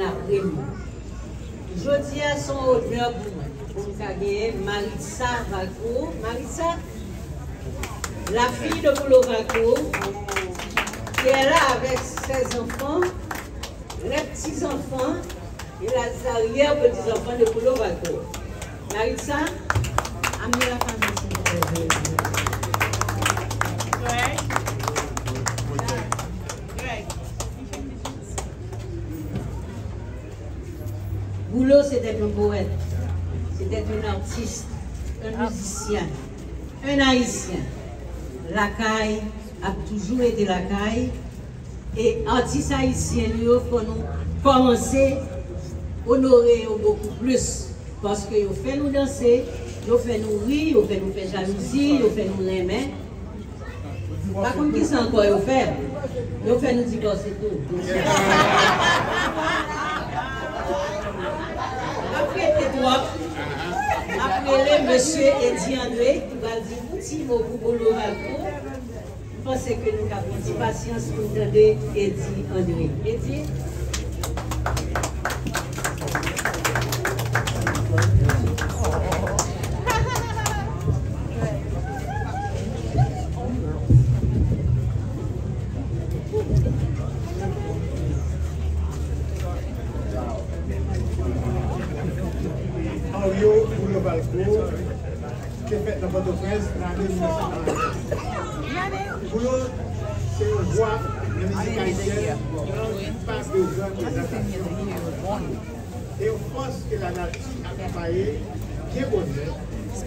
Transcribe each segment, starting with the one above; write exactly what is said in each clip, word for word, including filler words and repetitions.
Apre m. Jodi a se yon onè pou mwen, pou m ka genyen Maritza Valcourt. Maritza, la fille de Boulo Valcourt, qui est là avec ses enfants, les petits-enfants et les arrière-petits-enfants de Boulo Valcourt. Maritza, amenez la famille, s'il vous plaît. Boulo, c'était un poète, c'était un artiste, un musicien, un Haïtien. Lakay, ap toujou rete lakay. E atis ayisyen nou yo, fò nou kòmanse onore yo bokou plis. Paske yo fè nou danse, yo fè nou ri, yo fè nou fè jalouzi, yo fè nou renmen. Pa konn kisa ankò yo fè. Yo fè nou divòse tou. M ap rete twòp. M ap rele mesye Eddy André ki pral di yon ti mo pou Boulo Valcourt. M panse ke nou ka pran ti pasyans pou n tande Eddy André. Eddy? Mario Boulo Valcourt te fèt nan Pòtoprens nan ane mil nèf san karannsenk. Boulo se yon vwa nan mizik ayisyèn ki pa bezwen prezantasyon. E yon fòs ke lanati akonpaye byen bonè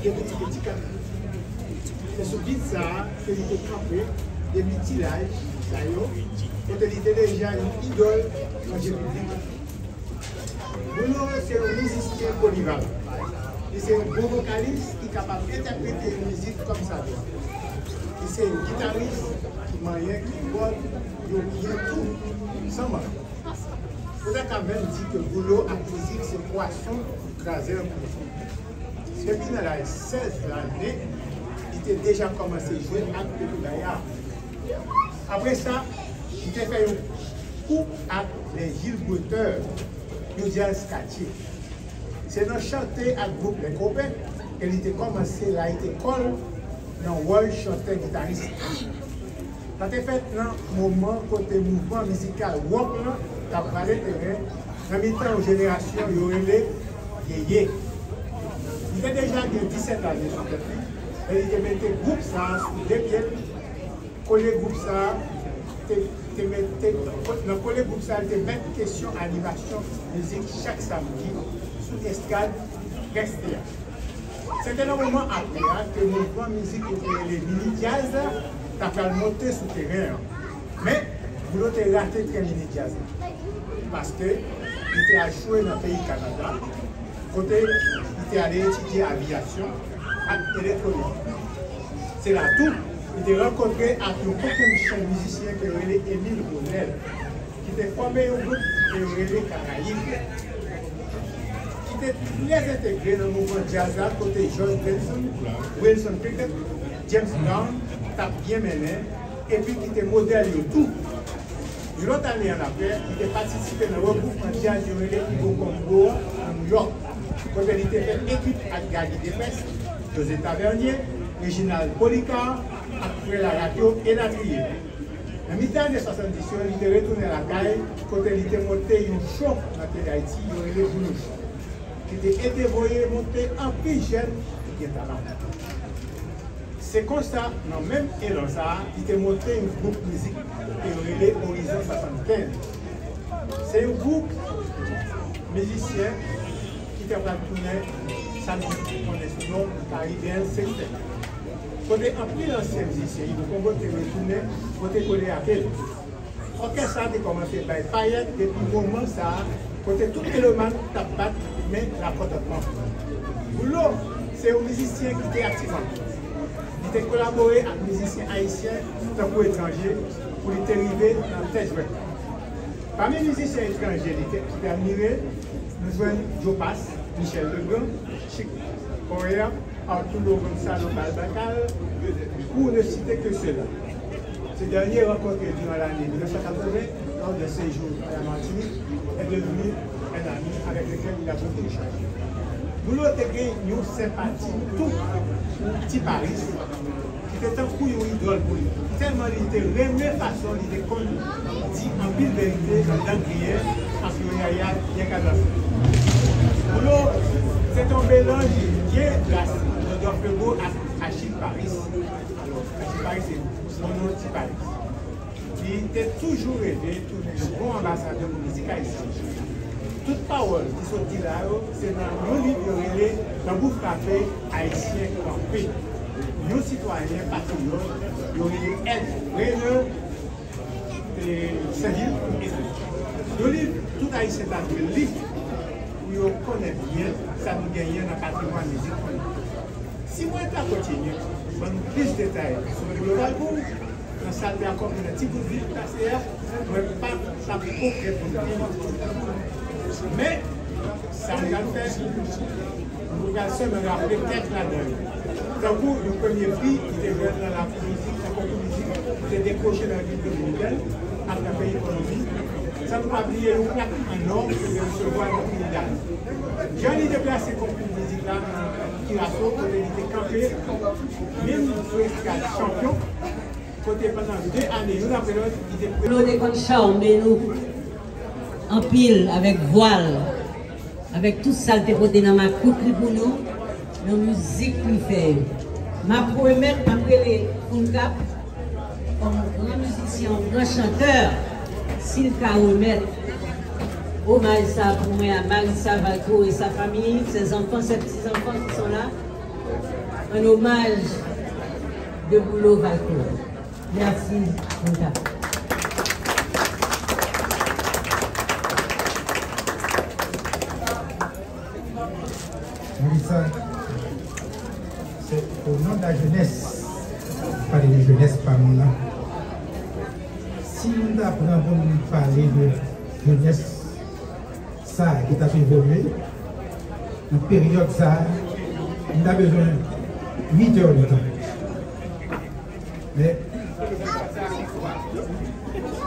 depi li te ti kaka. Se sou bit sa a ke li te kanpe depi ti laj sa yo, kote li te deja yon idòl nan je piblik la. Boulo se yon mizisyen polivalan. Li se yon bon vokalis ki kapab entèprete yon mizik kòmsadwa. Li se yon gitaris ki manyen kibòd yo byen tou, san mank. Ou ta ka menm di ke Boulo ak mizik se pwason kraze nan kouri. Depi nan laj sèz lane, li te deja kòmanse jwe ak Pepe Gayar. Apre sa, li te fè yon koup ak Les Gilberteurs, yon djaz katye. Se nan chante ak gwoup Les Copains ke li te kòmanse lage kò l nan wòl chantè gitaris. Sa te fèt nan moman kote mouvman mizikal wòk lan t ap vale teren nan mitan yon jenerasyon yo rele yeye. Li te deja gen disèt lane sou tèt li, e li te mete gwoup sa a sou de pye l. Kole gwoup sa a te, te mete, nan kole gwoup sa a, li te mèt kesyon animasyon mizik chak samdi sou estrad Près Teyat. Se te nan moman apre a ke mouvman mizik yo te rele mini djaz la ta pral monte sou teren an. Men, Boulo te rate tren mini djaz la, paske li te al jwe nan peyi Kanada, kote li te ale etidye aviyasyon ak elektwonik. Se la tou, li te rankontre ak yon kokennchenn mizisyen ke yo rele Émile Ronnel, ki te fòme yon gwoup ke yo rele Karayib, ki te trè entegre nan mouvman djaz la, kote George Benson, Wilson Pickett, James Brown t ap byen mennen, epi ki te modèl yo tou. Yon lòt ane annapre, li te patisipe nan regwoupman djaz yo rele Ibo Combo an nan New York, kote li te fè ekip ak Gagi Deprez, José Tavernier, Reginald Policar, ak Frè Larato, elatriye. Nan mitan ane swasanndis yo, li te retounen lakay, kote li te monte yon cho nan peyi Dayiti yo rele Bouloj, ki te ede voye monte anpil jèn ki gen talan. Se konsa, nan menm elan sa a, li te monte yon gwoup mizik ke yo rele Orizon swasannkenz. Se yon gwoup mizisyen ki te pral tounen sa nou konnen sou non Caribbean Sextet, kote anpil ansyen mizisyen Ibo Combo te retounen pote kole avè l. Òkès sa a te kòmanse bay payèt depi moman sa a, kote tout melomàn t ap bat men lakontantman. Boulo se yon mizisyen ki te aktif anpil. Li te kolabore ak mizisyen ayisyen tankou etranje pou li te rive nan tèt jwèt la. Pami mizisyen etranje li te, ki te admire, nou jwenn Joe Pass, Michel Legrand, Chick Corea, Arturo Gonzalo Carvajal, pour ne citer que ceux-là. Ce dernier rencontré durant l'année mille neuf cent quatre-vingts, lors d'un séjour à la Martinique, est devenu un ami avec lequel il a beaucoup échangé. Boulo te gen yon senpati tou pou Ti Paris, ki te tankou yon idòl pou li. Tèlman li te renmen fason li te konn di anpil verite anndan griyen ak yon yaya byen kadanse. Boulo se te yon melanj byen glase, Rodolphe Legault ak Achille Paris. Alò, Achille Paris se yon non Ti Paris. Li te toujou reve tounen yon bon anbasadè pou mizik ayisyen. Tout pawòl ki sot di la yo, se nan yon liv yo rele Tanbou Frape, Ayisyen Kanpe. Yon sitwayen patriyòt yo rele Ed Renan, e, Saint-Gilles ekri. Yon liv tout Ayisyen ta dwe li pou yo konnen byen sa nou genyen nan patrimwàn mizik nou. Si mwen ta kontinye ban nou plis detay sou Boulo Valcourt, nan sa l te akòmpli nan ti bout vi l pase a, mwen pa t ap konplete l. Men, sa m pral fè, m pral sèlman raple kèk ladan yo. Tankou yon premye pri ki te jwenn nan lakou mizik, nan konkou mizik, ki te dekwoche nan Repiblik Dominikèn ak nan peyi Kolonbi, san nou pa bliye yon plak an nò ki te resevwa nan Trinidad. Jan li deplase konkou mizik la nan Kiraso, kote li te kanpe, menm sou estrad chanpyon, kote pandan de ane, youn apre lòt, li te pre- Boulo te konn chame nou anpil avèk vwa l, avèk tout sa l te pote nan makout li pou nou, nan mizik li fè yo. M ap remèt, m ap rele Founkap kòm yon gran mizisyen, yon gran chantè, si l ka remèt omaj sa pou mwen a Marissa Valcourt et sa famille, ses enfants, ses petits-enfants qui sont là, en hommage de Boulo Valcourt. Merci, Founkap. Marissa, c'est au nom de la jeunesse, pale de jenès pa nou la. Si nou ta pran pou nou pale de jenès sa a ki t ap evolye nan peryòd sa a, m ta bezwen uit è de tan. Men,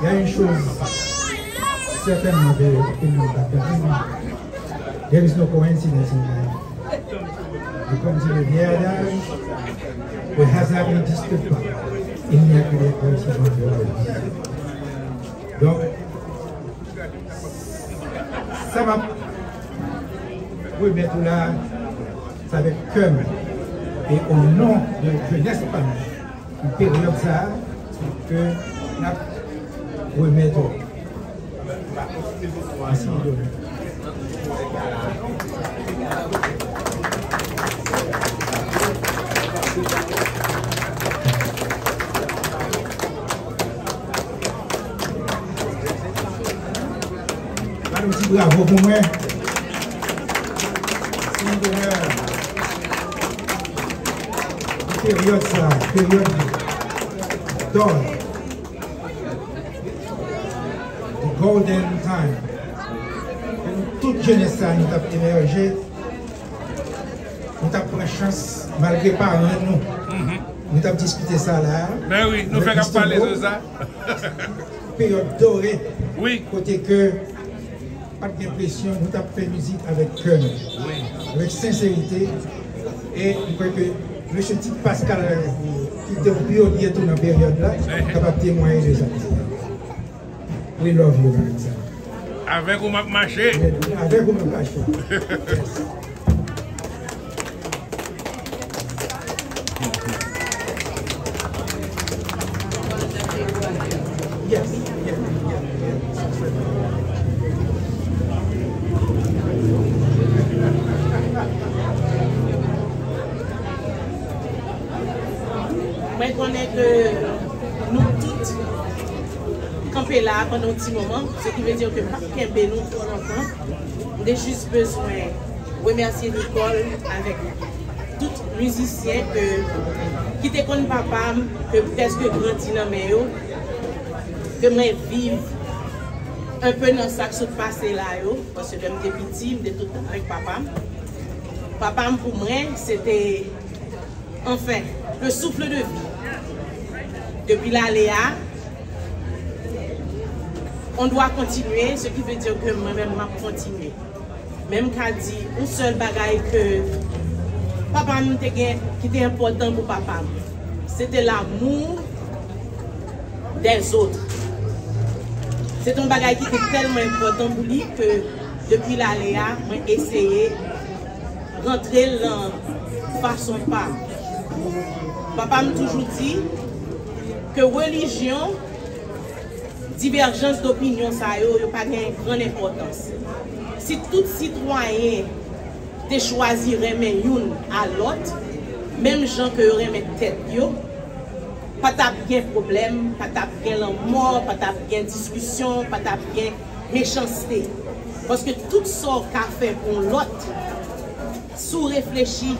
il y a une chose certainement que, que nous avons, there is no coincidence in life. Et comme dit le vieil adage, le hasard n'existe pas. Il n'y a que des coïncidences dans la vie. Donc, sa m ap remèt ou la, se avèk kè m e o non de jenès pa nou, nan peryòd sa a, ke n ap remèt ou. Mèsi, Boulo. Ba nou ti bravo pou mwen. Mèsi, Boulo. Nan peryòd sa, peryòd dò, the golden time, ke nou tout jenès sa, nou t ap emèje, nou t ap pran chans, malgre paran nou. Nou t ap diskite sa la a. Men wi, nou fèk ap pale sou sa. Peryòd dore, wi, kote ke pa t gen presyon, nou t ap fè mizik avèk kè nou, wi, avèk senserite. E m kwè ke mesye Tite Pascal, ki te yon pyonye tou nan peryòd la, kapab temwaye de sa. We love you, Marissa. Avèk ou m ap mache. Avèk ou m ap mache. Mwen konnen ke nou tout kanpe la a pandan yon ti moman, se ki vle di ke m p ap kenbe nou twò lontan. M te jis bezwen remèsye Nicole avèk tout mizisyen ke, ki te konn papa m, ke m prèske grandi nan men yo, ke mwen viv enpe nan sa k sot pase la yo, paske lè m te piti, m te tout tan avèk papa m. Papa m pou mwen, se te, anfen, le souffle de vie. Depi l ale a, On doit continuer, ce qui veut dire que mwen menm m ap kontinye. Men m ka di yon sèl bagay ke papa m te gen, ki te enpòtan pou papa m, se te l'amour des autres. Se te yon bagay ki te tèlman enpòtan pou li ke depi l ale a, mwen eseye rantre l nan fason pa m. Papa m toujou di ke relijyon, divèjans dopinyon sa yo, yo pa gen grann enpòtans. Si tout sitwayen te chwazi renmen youn a lòt, menm jan ke yo renmen tèt yo, pa t ap gen pwoblèm, pa t ap gen lanmò, pa t ap gen diskisyon, pa t ap gen mechanste. Paske tout sa w ka fè pou yon lòt, si w reflechi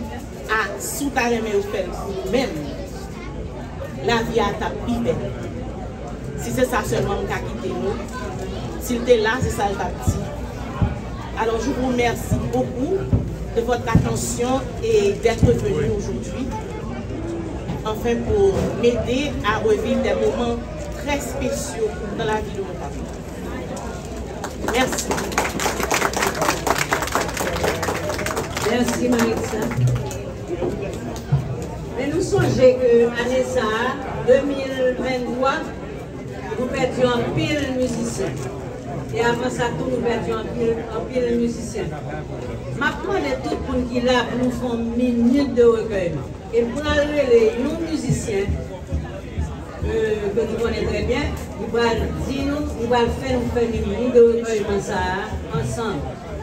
a si w ta renmen yo fè l pou ou menm, lavi a t ap pi bèl. Si se sa sèlman m ka kite nou, si l te la, se sa l t ap di. Alors, je vous remercie beaucoup de votre attention et d'être venu aujourd'hui, enfin pour m'aider à revivre des moments très spéciaux dans la vie de mon papa. Mèsi. Mèsi, Maritza. Men nou sonje ke ane sa a, de mil venntwa, nou pèdi anpil mizisyen. E avan sa tou, nou pèdi anpil, anpil mizisyen. M ap mande tout moun ki la pou nou fè yon minit de rekèyman. E m pral rele yon mizisyen, euh, ke nou konnen trè byen, li pral di nou, li pral fè nou fè minit de rekèyman sa a ansanm.